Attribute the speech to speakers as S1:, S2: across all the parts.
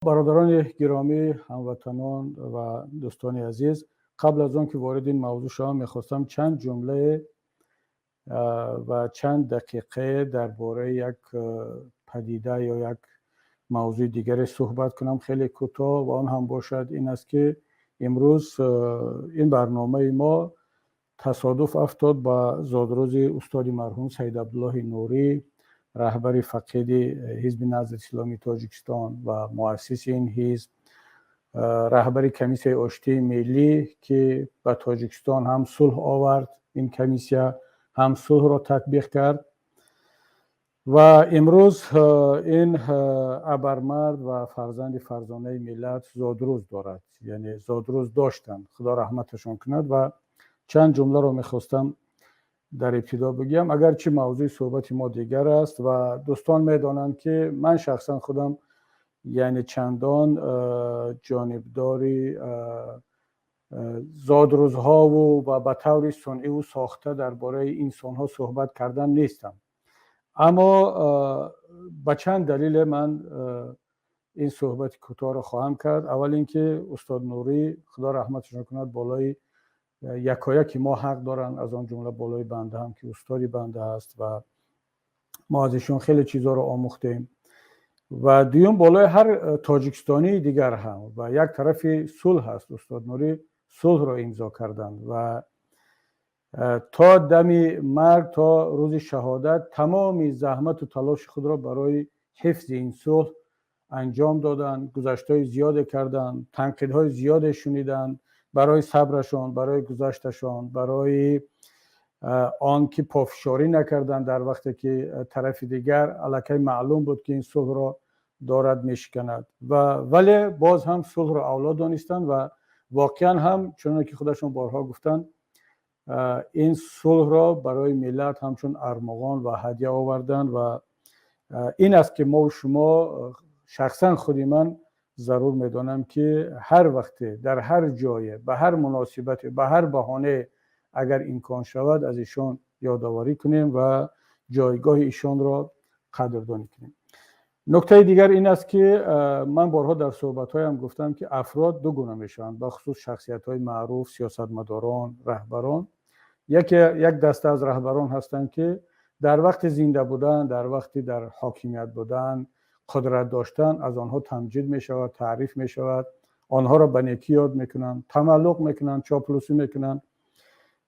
S1: Бародарони гиромӣ, ҳамватанон ва дӯстони азиз, қабл аз он ки ворид ин мавзӯъ шавам, мехостам чанд ҷумлае ва чанд дақиқае дар бораи як падида ё як мавзӯи дигаре суҳбат кунам, хеле кӯтоҳ, ва он ҳам бошад ин аст, ки имрӯз ин барномаи мо тасодуф афтод ба зодрӯзи устоди марҳум Саид Абдуллоҳи Нурӣ, раҳбари фақиди Ҳизби Наҳзати Исломии Тоҷикистон ва муассиси ин ҳизб, раҳбари Комиссияи оштии миллӣ, ки ба Тоҷикистон ҳам сулҳ овард, ин комиссия ҳам сулҳро татбиқ кард. Ва имрӯз ин абармард ва фарзанди фарзонаи миллат зодрӯз дорад, яъне зодрӯз доштанд, Худо раҳматашон кунад. Ва чанд ҷумларо мехостам дар ибтидо бигӯям, агарчи мавзӯи суҳбати мо дигар аст ва дӯстон медонанд, ки ман шахсан худам, яъне, чандон ҷонибдори зодрӯзҳову ва ба таври сунъиву сохта дар бораи инсонҳо суҳбат кардан нестам, аммо ба чанд далеле ман ин суҳбати кӯтоҳро хоҳам кард. Аввал ин ки устод Нурӣ, Худо раҳматашон кунад, болои якояки мо ҳақ доранд, аз он ҷумла болои банда ҳам, ки устоди банда аст ва мо аз ишон хеле чизҳоро омӯхтем, ва дуюм, болои ҳар тоҷикистонии дигар ҳам. Ва як тарафи сулҳ аст, устод Нурӣ сулҳро имзо карданд ва то дами марг, то рӯзи шаҳодат тамоми заҳмату талоши худро барои ҳифзи ин сулҳ анҷом доданд, гузаштҳои зиёде карданд, танқидҳои зиёде шуниданд барои сабрашон, барои гузашташон, барои он ки пофишорӣ накарданд дар вақте ки тарафи дигар аллакай маълум буд, ки ин сулҳро дорад мешиканад, ва вале боз ҳам сулҳро авло донистанд. Ва воқеан ҳам, чуноне ки худашон борҳо гуфтанд, ин сулҳро барои миллат ҳамчун армуғон ва ҳадя оварданд. Ва ин аст, ки мову шумо, шахсан худи ман зарур медонам, ки ҳар вақте, дар ҳар ҷое, ба ҳар муносибате, ба ҳар баҳонае агар имкон шавад, аз ишон ёдоварӣ кунем ва ҷойгоҳи ишонро қадрдонӣ кунем. Нуктаи дигар ин аст, ки ман борҳо дар суҳбатҳоям гуфтам, ки афрод ду гуна мешаванд, бахусус шахсиятҳои маъруф, сиёсатмадорон, раҳбарон. Яке, як даста аз раҳбарон ҳастанд, ки дар вақти зинда будан, дар вақти дар ҳокимият будан, қудрат доштан, аз онҳо тамҷид мешавад, таъриф мешавад, онҳоро ба некӣ ёд мекунанд, тамаллуқ мекунанд, чоплусӣ мекунанд,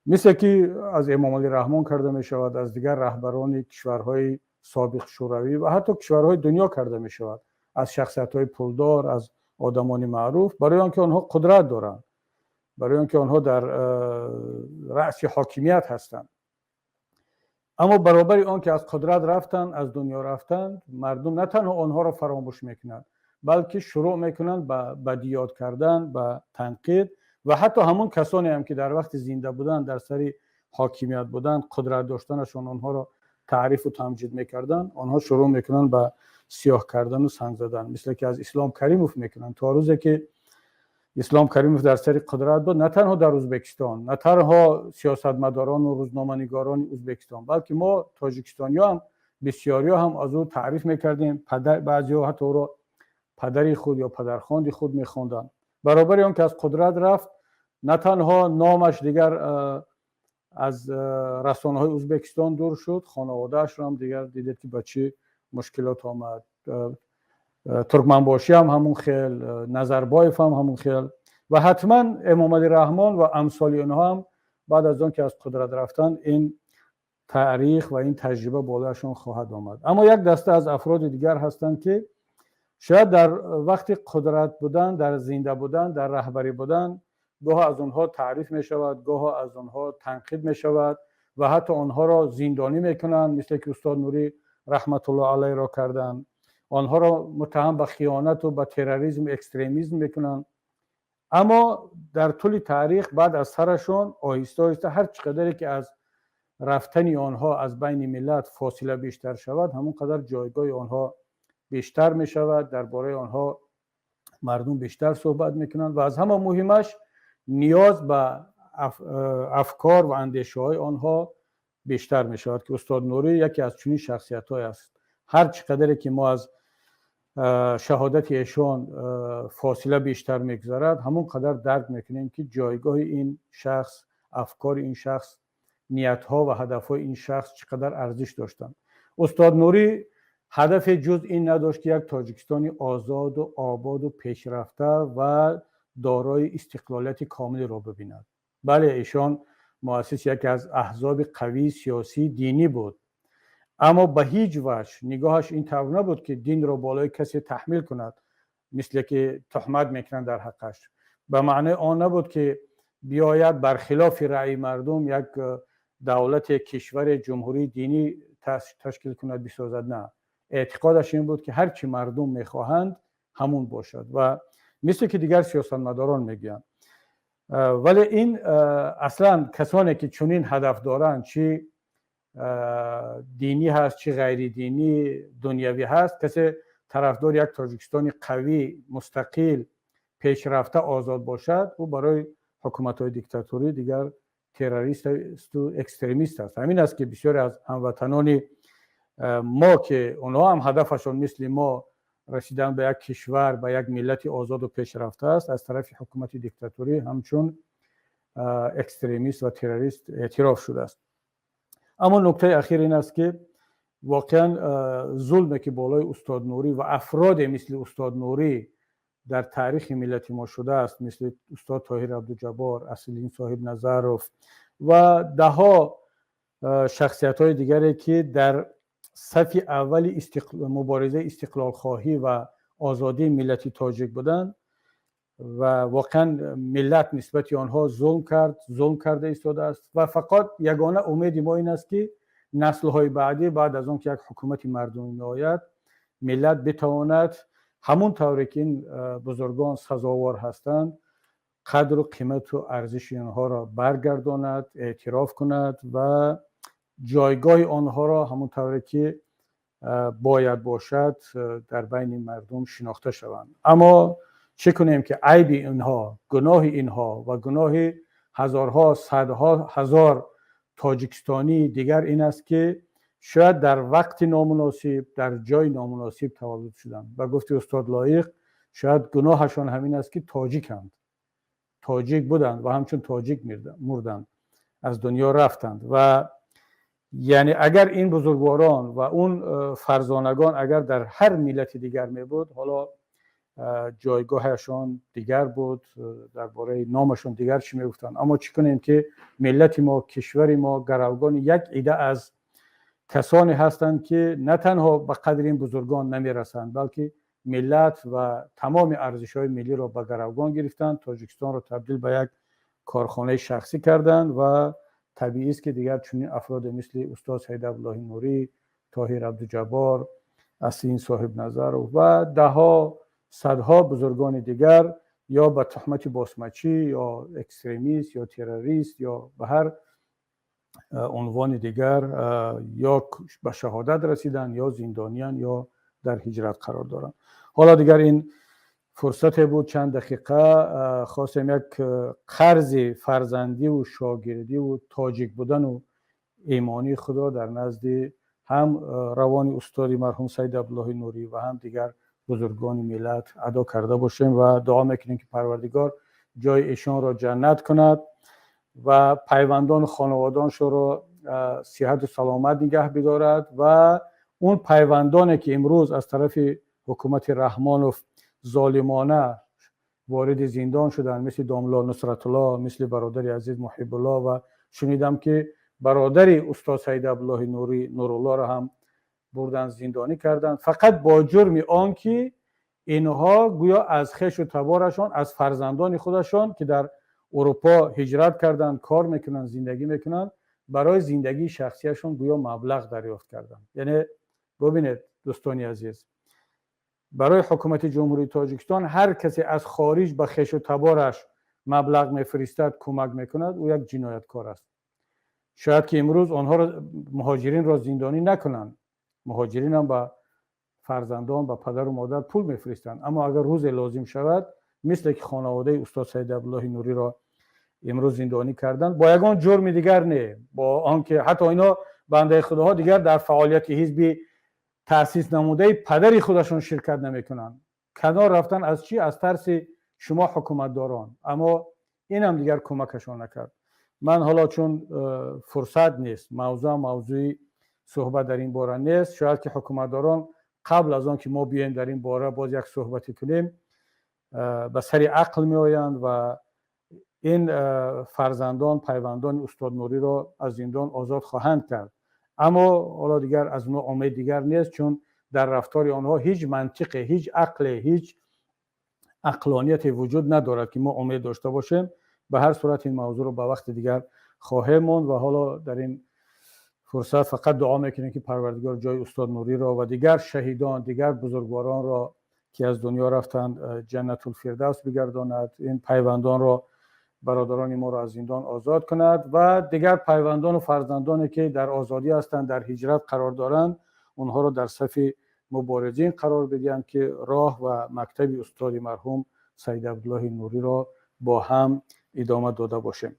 S1: мисле ки аз Эмомалӣ Раҳмон карда мешавад, аз дигар раҳбарони кишварҳои собиқ Шӯравӣ ва ҳатто кишварҳои дунё карда мешавад, аз шахсиятҳои пулдор, аз одамони маъруф, барои он ки онҳо қудрат доранд, барои он ки онҳо дар раъси ҳокимият ҳастанд. Аммо баробари он ки аз қудрат рафтанд, аз дунё рафтанд, мардум на танҳо онҳоро фаромӯш мекунанд, балки шурӯъ мекунанд ба бадиёд кардан, ба танқид, ва ҳатто ҳамон касоне ҳам ки дар вақти зинда будан, дар сари ҳокимият будан, қудрат доштанашон онҳоро таърифу тамҷид мекарданд, онҳо шурӯъ мекунанд ба сиёҳ кардану санг задан, мисле ки аз Ислом Каримов мекунанд. То рӯзе ки Ислом Каримов дар сари қудрат буд, на танҳо дар Ӯзбекистон, на танҳо сиёсатмадорону рӯзноманигорони Ӯзбекистон, балки мо тоҷикистониҳо ҳам, бисёриҳо ҳам аз ӯ таъриф мекардем, баъзеҳо ҳатто ӯро падари худ ё падархонди худ мехонданд. Баробари он ки аз қудрат рафт, на танҳо номаш дигар аз расонаҳои Ӯзбекистон дур шуд, хонаводаашро ҳам дигар дидед, ки ба чӣ мушкилот омад. Туркманбошӣ ҳам ҳамун хел, Назарбоев ҳам ҳамун хел ва ҳатман Эмомалӣ Раҳмон ва амсоли онҳо ҳам баъд аз он ки аз қудрат рафтанд, ин таърих ва ин таҷриба болояшон хоҳад омад. Аммо як даста аз афроди дигар ҳастанд, ки шояд дар вақти қудрат будан, дар зинда будан, дар раҳбарӣ будан гоҳо аз онҳо таъриф мешавад, гоҳо аз онҳо танқид мешавад ва ҳатто онҳоро зиндонӣ мекунанд, мисле ки устод Нурӣ раҳматуллоҳ алайҳро карданд, онҳоро муттаҳам ба хиёнату ба терроризм, экстремизм мекунанд. Аммо дар тӯли таърих баъд аз сарашон оҳиста оҳиста, ҳар чӣ қадаре ки аз рафтани онҳо аз байни миллат фосила бештар шавад, ҳамон қадар ҷойгоҳи онҳо бештар мешавад, дар бораи онҳо мардум бештар суҳбат мекунанд ва аз ҳама муҳимаш, ниёз ба афкор ва андешаҳои онҳо бештар мешавад, ки устод Нурӣ яке аз чунин шахсиятҳое аст. Ҳар чӣ қадаре ки мо аз Шаҳодати эшон фосила бештар мегузарад, ҳамон қадар дарк мекунем, ки ҷойгоҳи ин шахс, афкори ин шахс, ниятҳо ва ҳадафҳои ин шахс чӣ қадар арзиш доштанд. Устод Нурӣ ҳадафе ҷуз ин надошт, ки як Тоҷикистони озоду ободу пешрафта ва дорои истиқлолияти комилро бибинад. Бале, эшон муассиси яке аз аҳзоби қавии сиёсии динӣ буд, аммо ба ҳеҷ ваҷҳ нигоҳаш ин тавр набуд, ки динро болои касе таҳмил кунад, мисле ки туҳмат мекунанд дар ҳаққаш. Ба маънои он набуд, ки биёяд бар хилофи раъйи мардум як давлате, кишваре, ҷумҳурии динӣ ташкил кунад, бисозад. На, эътиқодаш ин буд, ки ҳар чӣ мардум мехоҳанд, ҳамун бошад ва мисле ки дигар сиёсатмадорон мегӯянд. Вале ин аслан касоне ки чунин ҳадаф доранд, чӣ динӣ ҳаст, чӣ ғайридинӣ, дунявӣ ҳаст, касе тарафдори як Тоҷикистони қавӣ, мустақил, пешрафта, озод бошад, ӯ барои ҳукуматҳои диктаторӣ дигар террористу экстремист аст. Ҳамин аст, ки бисёре аз ҳамватанони мо, ки онҳо ҳам ҳадафашон мисли мо расидан ба як кишвар, ба як миллати озоду пешрафта аст, аз тарафи ҳукумати диктаторӣ ҳамчун экстремист ва террорист эътироф шудааст. Аммо нуктаи ахир ин аст, ки воқеан зулме ки болои устод Нурӣ ва афроде мисли устод Нурӣ дар таърихи миллати мо шудааст, мисли устод Тоҳир Абдуҷаббор, Аслиддин Соҳибназаров ва даҳҳо шахсиятҳои дигаре, ки дар сафи аввали муборизаи истиқлолхоҳӣ ва озодии миллати тоҷик буданд ва воқеан миллат нисбати онҳо зулм кард, зулм карда истодааст. Ва фақат ягона умеди мо ин аст, ки наслҳои баъдӣ, баъд аз он ки як ҳукумати мардумӣ меояд, миллат битавонад ҳамон тавре ки ин бузургон сазовор ҳастанд, қадру қимату арзиши онҳоро баргардонад, эътироф кунад ва ҷойгоҳи онҳоро ҳамон тавре ки бояд бошад, дар байни мардум шинохта шаванд. Аммо чӣ кунем, ки айби инҳо, гуноҳи инҳо ва гуноҳи ҳазорҳо, садҳо ҳазор тоҷикистонии дигар ин аст, ки шояд дар вақти номуносиб, дар ҷои номуносиб таваллуд шуданд. Ба гуфти устод Лоиқ, шояд гуноҳашон ҳамин аст, ки тоҷиканд, тоҷик буданд ва ҳамчун тоҷик мурданд, аз дунё рафтанд. Ва яъне агар ин бузургворон ва он фарзонагон агар дар ҳар миллати дигар мебуд, ҳоло ҷойгоҳашон дигар буд, дар бораи номашон дигар чӣ мегуфтанд. Аммо чӣ кунем, ки миллати мо, кишвари мо гаравгони як ида аз касоне ҳастанд, ки на танҳо ба қадри ин бузургон намерасанд, балки миллат ва тамоми арзишҳои миллиро ба гаравгон гирифтанд, Тоҷикистонро табдил ба як корхонаи шахсӣ карданд. Ва табиист, ки дигар чунин афроде мисли устод Саид Абдуллоҳи Нурӣ, Тоҳир Абдуҷаббор, Аслиддин Соҳибназаров ва даҳҳо, садҳо бузургони дигар ё ба туҳмати босмачӣ, ё экстремист, ё террорист, ё ба ҳар унвони дигар ё ба шаҳодат расиданд, ё зиндониянд, ё дар ҳиҷрат қарор доранд. Ҳоло дигар ин фурсате буд, чанд дақиқа хостем як қарзи фарзандиву шогирдиву тоҷик будану имонии худро дар назди ҳам равони устоди марҳум Саид Абдуллоҳи Нурӣ ва ҳам дигар бузургони миллат адо карда бошем. Ва дуо мекунем, ки Парвардигор ҷои эшонро ҷаннат кунад ва пайвандону хонаводоншонро сиҳату саломат нигаҳ бидорад. Ва он пайвандоне ки имрӯз аз тарафи ҳукумати Раҳмонов золимона вориди зиндон шуданд, мисли домулло Нусратулло, мисли бародари азиз Муҳибулло, ва шунидам, ки бародари устод Саид Абдуллоҳи Нурӣ, Нуруллоро ҳам бурданд, зиндонӣ карданд, фақат бо ҷурми он ки инҳо гӯё аз хешу таборашон, аз фарзандони худашон, ки дар Урупо ҳиҷрат карданд, кор мекунанд, зиндагӣ мекунанд, барои зиндагии шахсияшон гӯё маблағ дарёфт карданд. Яъне бубинед, дӯстони азиз, барои ҳукумати Ҷумҳурии Тоҷикистон ҳар касе аз хориҷ ба хешу табораш маблағ мефиристад, кӯмак мекунад, ӯ як ҷинояткор аст. Шояд ки имрӯз онҳоро, муҳоҷиринро, зиндонӣ накунанд, муҳоҷиринам ба фарзандон, ба падару модар пул мефиристанд, аммо агар рӯзе лозим шавад, мисле ки хонаводаи устод Саид Абдуллоҳи Нуриро имрӯз зиндонӣ карданд бо ягон ҷурми дигар не, бо он ки ҳатто ино бандаи худоҳо дигар дар фаъолияти ҳизби Таъсис намудаи падари худашон ширкат намекунанд. Канор рафтан аз чӣ? Аз тарси шумо, ҳукуматдорон. Аммо инам дигар кӯмакашон накард. Ман ҳоло, чун фурсат нест, мавзӯъ мавзӯи суҳбат дар ин бора нест, шояд ки ҳукуматдорон қабл аз он ки мо биёем, дар ин бора боз як суҳбате кунем, ба сари ақл меоянд ва ин фарзандон, пайвандони устод Нуриро аз зиндон озод хоҳанд кард. Аммо ҳоло дигар аз онҳо умед дигар нест, чун дар рафтори онҳо ҳеҷ мантиқе, ҳеҷ ақле, ҳеҷ ақлонияте вуҷуд надорад, ки мо умед дошта бошем. Ба ҳар сурат, ин мавзӯъро ба вақти дигар хоҳем монд ва ҳоло дар ин фурсат фақат дуо мекунем, ки Парвардигор ҷои устод Нуриро ва дигар шаҳидон, дигар бузургворонро, ки аз дунё рафтанд, Ҷаннатулфирдавс бигардонад, ин пайвандонро, бародарони моро аз зиндон озод кунад ва дигар пайвандону фарзандоне, ки дар озодӣ ҳастанд, дар ҳиҷрат қарор доранд, онҳоро дар сафи муборизин қарор бидиҳанд, ки роҳ ва мактаби устоди марҳум Саид Абдуллоҳи Нуриро бо ҳам идома дода бошем.